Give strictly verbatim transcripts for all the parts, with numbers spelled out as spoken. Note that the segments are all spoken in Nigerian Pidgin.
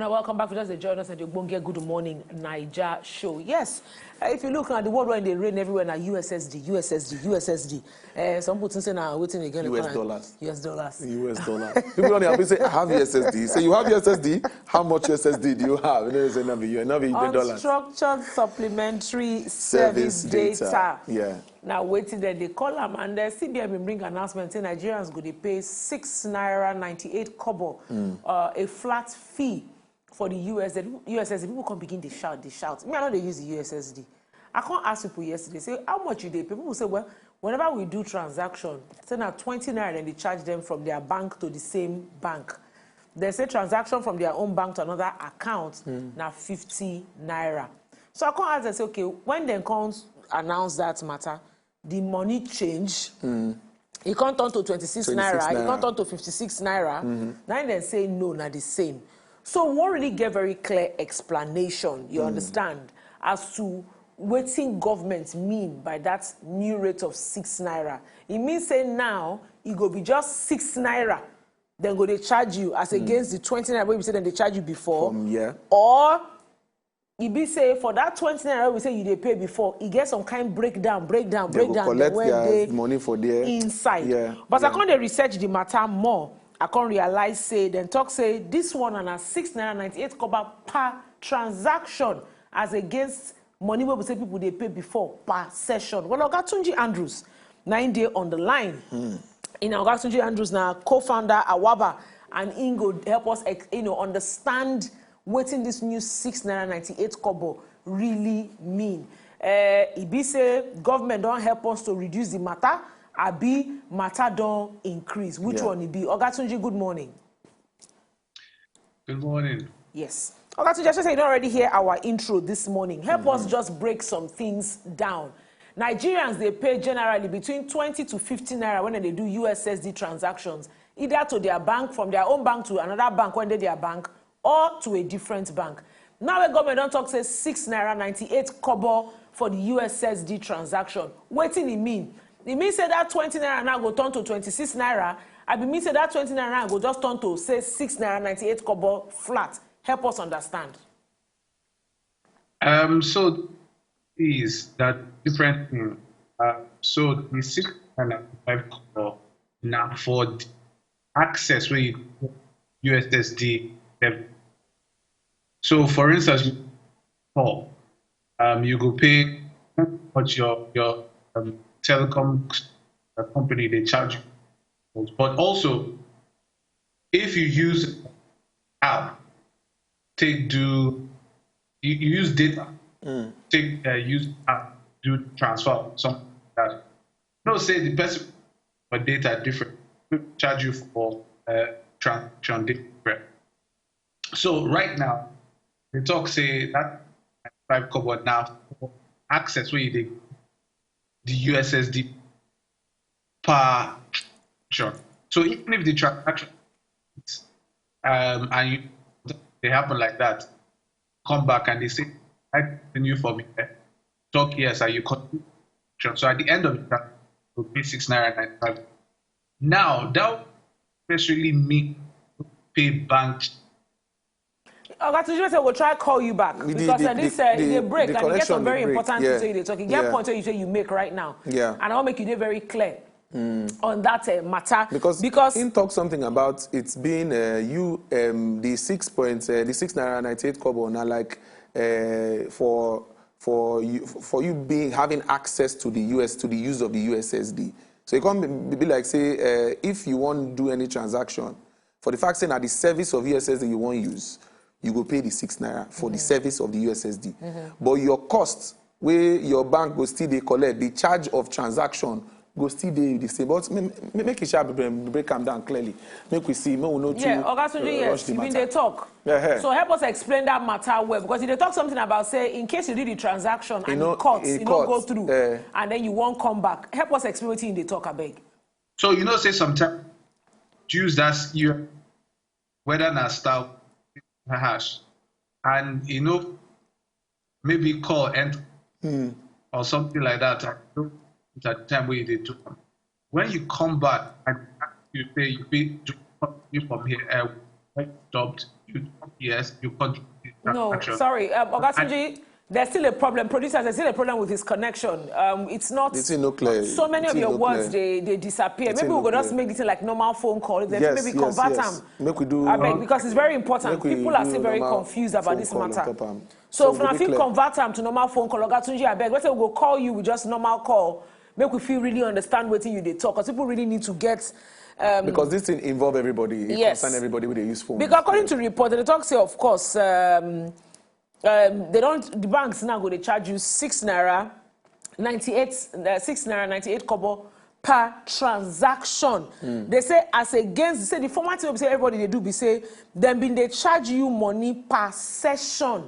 Now, welcome back. If you just dey join us at the Ogbonge Good Morning Naija show. Yes, uh, if you look now, the word wey dey reign everywhere na U S S D, U S S D, U S S D. Uh, some people think say na wetin again? U S dollars. U S dollars. U S dollars. People don dey happy say, "I have U SSD." Say, "You have U S S D? How much U S S D do you have?" You know, say, "No be U S, no be U S dollars." Unstructured supplementary service data. Yeah. Na wetin dem dey call am, and uh, C B N bin bring announcement say Nigerians go dey pay six naira ninety-eight kobo, uh, a flat fee for the U S S D. U S S D, people come begin dey shout, dey shout. Me, I no dey use the U S S D. I come ask people yesterday, say, "How much you dey pay?" People say, "Well, whenever we do transaction, say na twenty naira dem dey charge them from their bank to the same bank." Dem say transaction from their own bank to another account na fifty naira. So I come ask them, say, "Okay, when dem come announce that matter, the money change?" E come turn to twenty-six naira, e come turn to fifty-six naira. Na im dem say no, na the same. So we wan really get very clear explanation, you understand, as to wetin government mean by that new rate of six naira. E mean say now e go be just six naira dem go dey charge you as against the twenty naira wey be say dem dey charge you before? From, yeah. Or e be say for that twenty naira wey be say you dey pay before, e get some kind breakdown, breakdown, breakdown wey dey inside. Yeah. But I come dey research the matter more. I come realize say dem talk say this one na six naira ninety-eight kobo per transaction as against money wey be say people dey pay before per session. Well, Oga Tunji Andrews, na im dey on the line. You know, Oga Tunji Andrews na co-founder Awaba, and im go help us ex-, you know, understand wetin this new six naira ninety-eight kobo really mean. Uh, e be say government don help us to reduce the matter, abi matter don increase? Which one e be? Oga Tunji, good morning. Good morning. Yes. Oga Tunji, I sure say you don already hear our intro this morning. Help us just break some things down. Nigerians dey pay generally between twenty to fifty naira when dem dey do U S S D transactions, either to their bank, from their own bank to another bank wey dey their bank, or to a different bank. Now wey government don talk say six naira ninety-eight kobo for the U S S D transaction, wetin e mean? E mean say that twenty naira now go turn to twenty-six naira? Abi mean say that twenty naira now go just turn to, say, six naira ninety-eight kobo flat? Help us understand. Um, so is that different thing. Uh, so the six naira ninety-five kobo na for the access wey you U S S D level. So, for instance, you call, um, you go pay what your, your, um, telecom, uh, company dey charge you. But also, if you use app, take do, you, you use data, take, uh, use app, do transfer, something like that. No, say the person for data different, charge you for, uh, transaction different. So right now, they talk say that five kobo now for access where you dey the U S S D per transaction. So even if the transaction, um, and you, they happen like that, come back and they say, "I continue from here." Talk yes, and you continue. So at the end of the transaction, you pay six naira ninety-five. Now, that necessarily mean pay bank. Oga Tunji say we'll try call you back because, uh, this, uh, the, the break, and you get some very important things you dey talk. You get point wey you say you make right now. Yeah. And I wan make you dey very clear on that, uh, matter. Because, because he talk something about it being, uh, you, um, the six point, uh, the six naira ninety-eight kobo na like, uh, for, for you, for you being, having access to the U S, to the use of the U S S D. So it come be, be like say, uh, if you wan do any transaction, for the fact say na the service of U S S D you wan use, you go pay the six naira for the service of the U S S D. But your cost wey your bank go still dey collect, the charge of transaction go still dey the same. But ma-, ma-, make e sha break am down clearly. Make we see, make we no too, yeah, Oga Tunji, uh, yes, rush the matter. You bin dey talk. So help us explain that matter well, because you dey talk something about say in case you do the transaction and e cut, e no go through, and then you wan come back. Help us explain wetin you dey talk, abeg. So you know say sometimes use that you whether na star hash, and you know maybe call end or something like that. I don't know at the time wey you dey do am. When you come back and you say you fit do something from here, uh, Stopped. You, yes, you control the No, transaction. Sorry, um, Oga Tunji, there's still a problem. Producers, there's still a problem with his connection. Um, it's not The thing no clear. So many The of thing your no words clear. they, they disappear. The thing Maybe we no could just clear. Make it like normal phone call. If there's Yes, maybe yes, convert yes. them. Make we do. I beg, because it's very important. Make we People are do still very normal confused about phone this call on matter. top am. So So if we you dey clear. Convert them to normal phone call, Oga Tunji, I beg. Let's say we go call you with just normal call. Make we feel really understand what you they talk, because people really need to get. Um, Because this thing involve everybody. It Yes. concern everybody with the use phone. Because according to report, they talk say, of course, um, um, they don't. The banks now go they charge you six naira, ninety eight, uh, six naira ninety eight kobo per transaction. They say as against, say the format wey be say everybody they do be say them been they charge you money per session.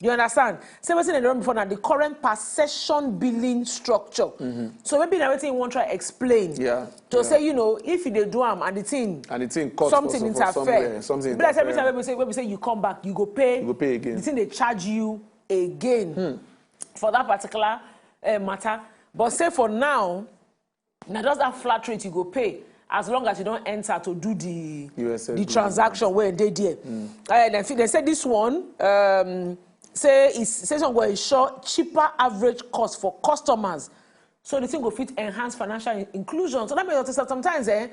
You understand? Say wetin dem dey run before now, the current per session billing structure. So maybe na wetin you wan try explain. Yeah, To yeah. Say, you know, if you dey do am and the thing And the thing cut something for, for interfere. Somewhere, something Be like say every interfere. Time wey be say wey be say you come back, you go pay. You go pay again. The thing they charge you again for that particular uh, matter. But say for now, now just that flat rate you go pay as long as you don't enter to do the U S S D. The transaction where they there. Uh, they, feel- they say this one um, say is say some go ensure cheaper average cost for customers. So the thing go fit enhance financial in- inclusion. So that means that sometimes eh,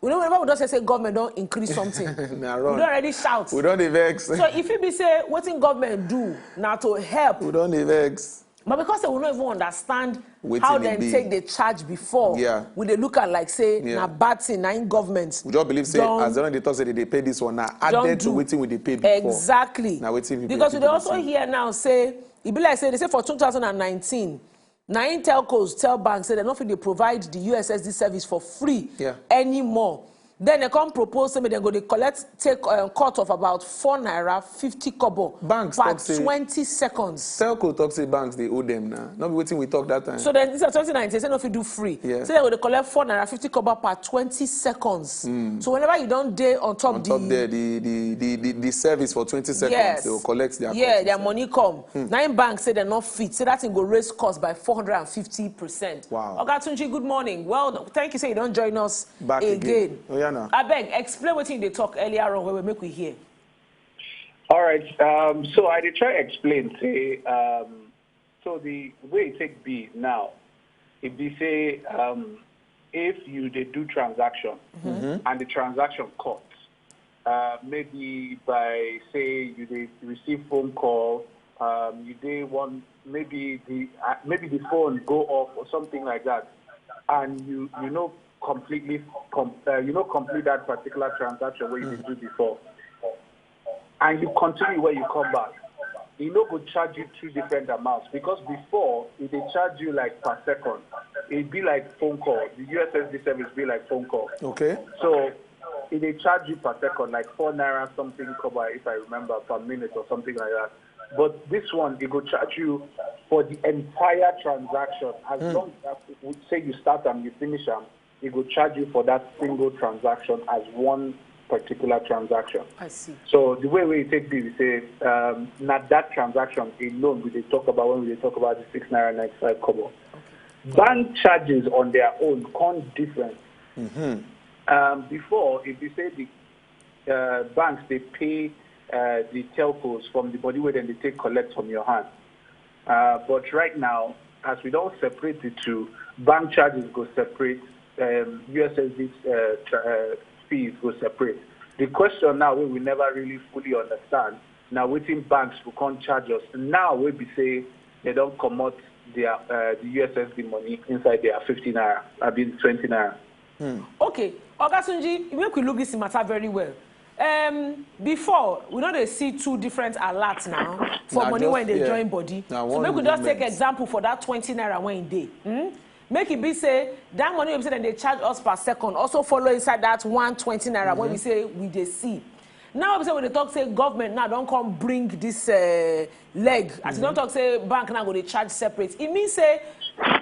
we know whenever we don't say, say government don't increase something. Na We wrong. Don't already shout. We don't dey vex. So if you be say wetin government do now to help, We don't dey vex. But because they will not even understand Wetin how e they be. Take the charge before, Yeah. We dey look at like say Yeah. Na bad thing na in government. We just believe say Don't- as long as they talk say they dey pay this one now Don't added to do. Wetin we dey pay before. Exactly. Na wetin we Because pay we dey people also too. Hear now say e be like say they say for two thousand and nineteen, na in telcos tell banks say they no fit dey provide the U S S D service for free Yeah. Anymore. Then they come propose say make dem go dey collect take uh, cut of about four naira fifty kobo Banks per talk say- twenty seconds. Telco talk say banks dey owe them now. No be wetin we talk that time. So then this is twenty nineteen say no fit do free. Yeah. So they go dey collect four naira fifty kobo per twenty seconds. So whenever you don't dey on top On the top there, the the, the the the service for twenty seconds, Yes. They will collect their Yeah, cut their inside. Money come. Now in bank say they're not fit. Say that thing go raise cost by four hundred and fifty percent. Wow. Oga Tunji, good morning. Well, thank you. Say you don't join us Back again. Again. Oh, yeah, now. I beg, explain what they talk earlier on where we make we hear. All right. Um, so I dey try explain. Say, um, so the way it take be now, it be say um, if you dey do transaction and the transaction cut, uh, maybe by say you dey receive phone call, um, you dey one maybe the uh, maybe the phone go off or something like that, and you you know completely com- uh, you know complete that particular transaction where you did do before, and you continue where you come back. E no go charge you two different amounts because before e dey charge you like per second. E be like phone call. The U S S D service be like phone call. Okay. So e dey charge you per second, like four naira something kobo, if I remember, per minute or something like that. But this one, e go charge you for the entire transaction. As long as we say you start and you finish am, e go charge you for that single transaction as one particular transaction. I see. So the way we take this is say um, not that transaction alone we dey talk about when we dey talk about the six naira ninety five kobo. Bank charges on their own come different. Um, before, if you say the uh, banks they pay uh, the telcos from the body where then they take collect from your hand. Uh, but right now, as we don't separate the two, bank charges go separate, um, U S S D uh, tra- uh, fees go separate. The question now we will never really fully understand. Now waiting banks will come charge us. Now we be say they don't come out their uh, the U S S D money inside their fifty naira, I mean twenty naira. Okay, Oga Tunji, make we look this matter very well. Um, before we know they see two different alerts now for Na money just- when they yeah. Join body. Na So one make we just take movement. Example for that twenty naira when they. Hmm? Make it be say that money we say that they charge us per second also follow inside that one twenty naira when we say we they see. Now we say we dey talk say government now don't come bring this uh, leg. As you don't talk say bank now go they charge separate. It means say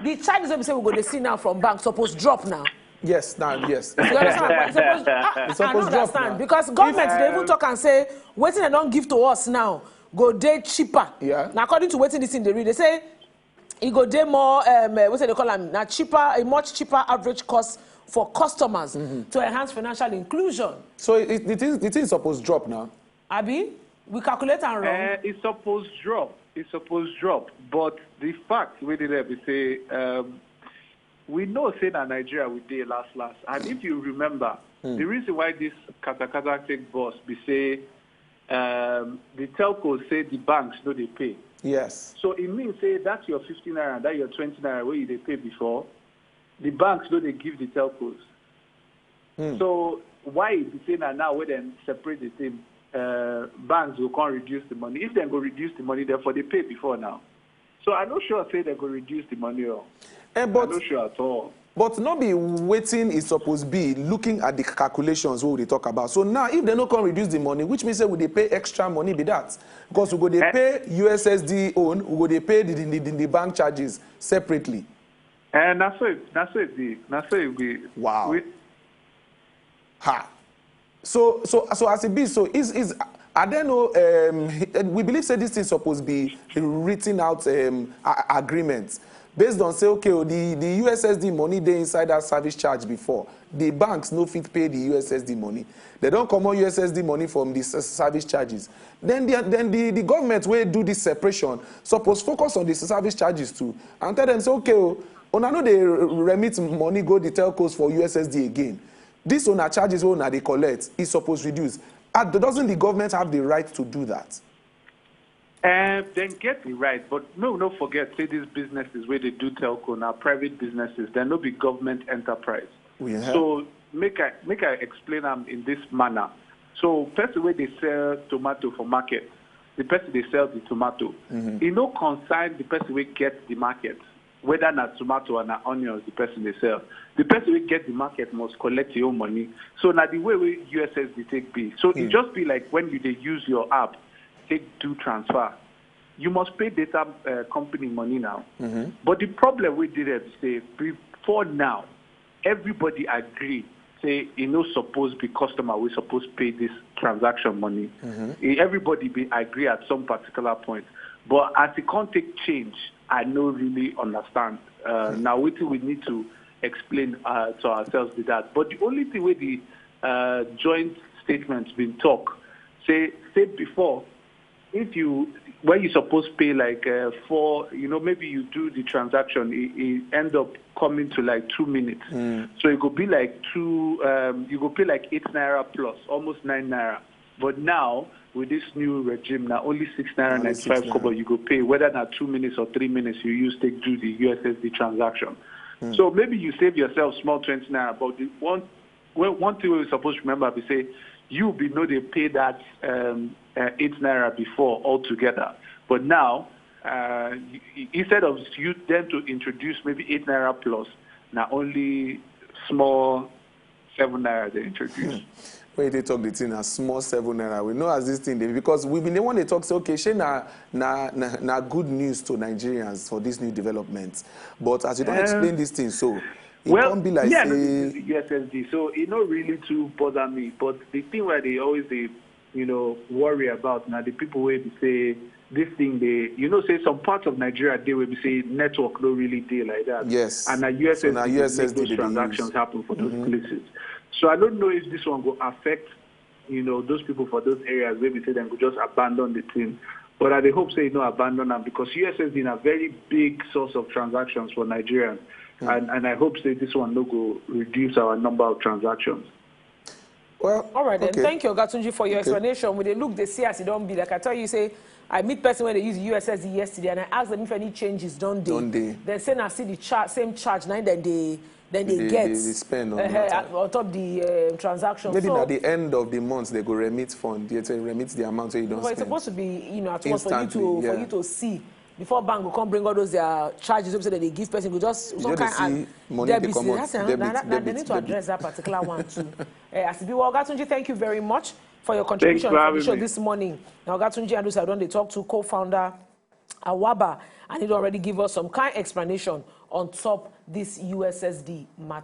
the charges wey we say we go they see now from bank suppose drop now. Yes, now yes. You understand? It's supposed, ah, It's I don't supposed drop understand now. Because government If, they even um, Talk and say wetin they don't give to us now go dey cheaper. Yeah. Now according to wetin this thing they read, they say E go dey more, um, uh, wetin dem call am, na cheaper, a much cheaper average cost for customers to enhance financial inclusion. So it, the thing the thing suppose drop now. Abi we calculate am wrong? Uh, e suppose drop. E suppose drop. But the fact wey dey there be say, um, we know say na Nigeria we dey last last. And if you remember, the reason why this katakata take burst be say, um, the telcos say the banks no dey pay. Yes. So e mean say that your fifty naira, that your twenty naira wey you dey pay before, the banks no dey give the telcos. So why e be say na now wey dem separate the thing, uh, banks go come reduce the money? If dem go reduce the money, dem for dey pay before now. So I no sure say dem go reduce the money o. Eh, I but no sure at all. but no be wetin e suppose be, looking at the calculations wey we dey talk about. So now, if dem no come reduce the money, which means say we dey pay extra money be that, because we go dey Eh? pay U S S D own, we go dey pay the the, the, the bank charges separately. And na so it, na so it be. Na so it be. Wow. We, Ha. So so so as e be so, is is are there no, um, we believe say this thing suppose be written out, um, a- agreement based on say, okay, oh, the the U S S D money dey inside that service charge before. The banks no fit pay the U S S D money. They don comot U S S D money from the s- service charges. Then the then the, the government wey do this separation suppose focus on the service charges too and tell them say, okay, oh, una no dey remit money go the telcos for U S S D again. This una charges wey una dey collect, e suppose reduce. Ah, doesn't the government have the right to do that? Um, dem get the right, but no, no forget say these businesses wey dey do telco na private businesses. Dem no be government enterprise. We have. So make I make I explain am in this manner. So person wey dey sell tomato for market, the person dey sell the tomato. E no concern the person wey get the market, whether na tomato or na onions the person dey sell. The person wey get the market must collect your own money. So na the way wey U S S D take be. So e just be like when you dey use your app take do transfer, you must pay data, uh, company money now. But the problem wey dey there be say before now, everybody agree say e no suppose be customer wey suppose pay this transaction money. E- everybody be agree at some particular point. But as e come take change, I no really understand. Uh, Now wetin we need to explain, uh, to ourselves be that. But the only thing wey the, uh, joint statement been talk say say before, if you, when you suppose pay like, uh, four, you know, maybe you do the transaction, it, it end up coming to like two minutes. So it could be like two, um, you go pay like eight naira plus, almost nine naira. But now with this new regime, now only six naira Only ninety five six naira. Kobo you go pay, whether na two minutes or three minutes you use take do the U S S D transaction. So maybe you save yourself small twenty naira, but the one well, one thing we suppose remember be say you be no dey pay that, um, uh, eight naira before altogether. But now, uh, y- y- instead of you them to introduce maybe eight naira plus, na only small seven naira they introduce. When they talk the thing, a small seven naira. We know as this thing dey, because we been dey want to talk say, okay, shey na na na, na good news to Nigerians for this new development. But as you don't Eh, explain this thing, so it Well, can't be like yeah, no, say this is the U S S D, so it not really too bother me. But the thing where they always they, you know, worry about now the people where they say this thing they, you know, say some parts of Nigeria they will be say network don't really deal like that. Yes. And a So na U S S D they U S S D make those they dey transactions use. Happen for those places. So I don't know if this one will affect, you know, those people for those areas where we say them could just abandon the thing. But I dey hope say you know abandon them because U S S D is a very big source of transactions for Nigerians. And, and I hope say this one no go reduce our number of transactions. Well, All right, then. Okay. Thank you, Ogatunji, for your Okay. Explanation. We dey look, they see as it don't be. Like I tell you, say, I meet person when they use U S S D yesterday, and I asked them if any changes don't dey. Don't dey. Then say, I see the char- same charge, now then they then they, They- get they- they spend on uh, that. on top the uh, transaction. Maybe So, at the end of the month they go remit fund. They say remit the amount wey you don't but it's spend. Supposed to be, you know, at once for you to Instantly, for yeah. you to see before bank will come bring all those their charges so that they give person go just You some just dey kind see of money dey debit. comot, That's an- debit, that- that- they debit, need to debit. Address that particular one too. Eh, as e be, well, Ogatunji, thank you very much for your contribution for on the having show me. This morning. Now, Ogatunji Adusa don dey talk to co-founder Awaba, and he don already give us some kind explanation on top this U S S D matter.